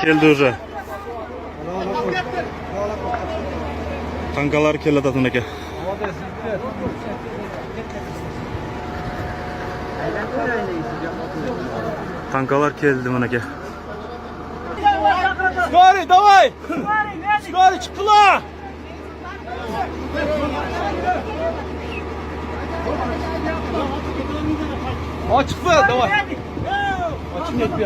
Keldi уже. Tankalar keladi, aka. Tankalar keldi mana, aka. Скорый, давай! Скорый, chiqdilar! Ochiqmi? Давай. Ochiq ketdi.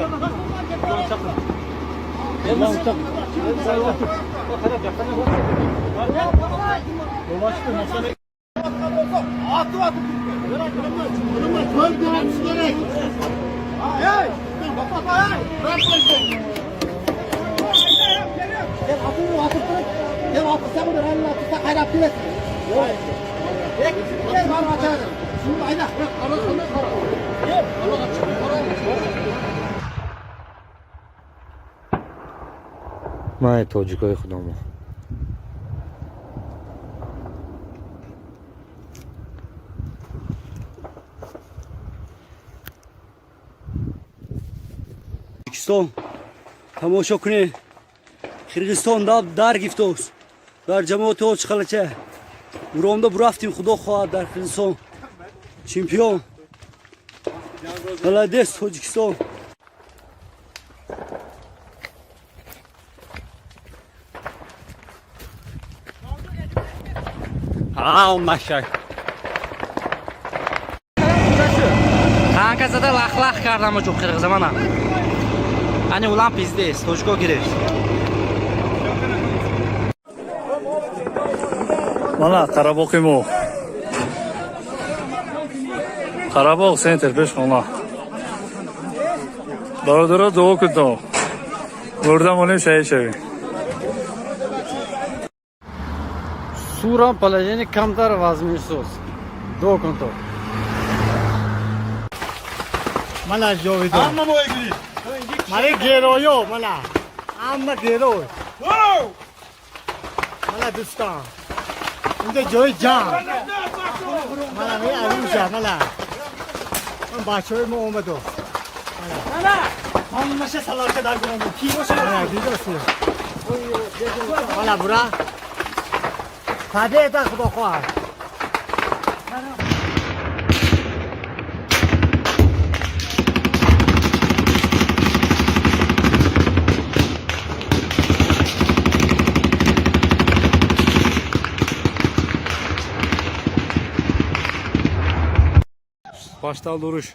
Май, тоҷикои худомо. Тоҷикистон, тамошо кунед. Қирғизистон дар гифтост. Дар ҷамоати Очқалача. Уромда бурафтим, худо хоҳад, дар Қирғизистон. Чемпион. Молодец, Тоҷикистон. Ҳа, Танка зада лах-лах кардам оҷо қирғиза мана. Ани улам пиздец, тоҷико гирифт. Мана Қарабоқи мо. Қарабоқ, центр, пеш хона. Бародаро, дуо кунто. Мурда монем, шаҳид шавем. Сурам положение камтар вазмин соз. Дуо кунто. Мана ҷовидон. Hamma boygilik. Мана геройо, мана. Ҳама герой. Мана дӯстон. Инҷа ҷои ҷанг. Мана ми аружа, мана. Он бачаҳои мо омаду. Ҳамаша саларка дар гуронду. Ки боша? Мана дидоси. Мана бура. Победа, худо хоҳад. Baştan duruş.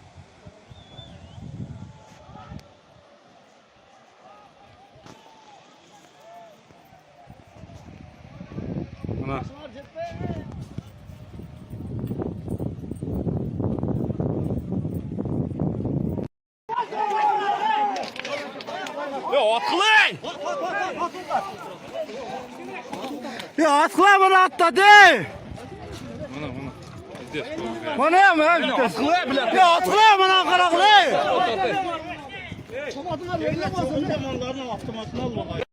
Mana. Yo, otqiling! Yo, atqila buni atla-de. Mana, mana. Пиздец. Mana ham, Otqila, блядь. Yo, atqila mana qaraqli. Tomonlarni avtomatini olma.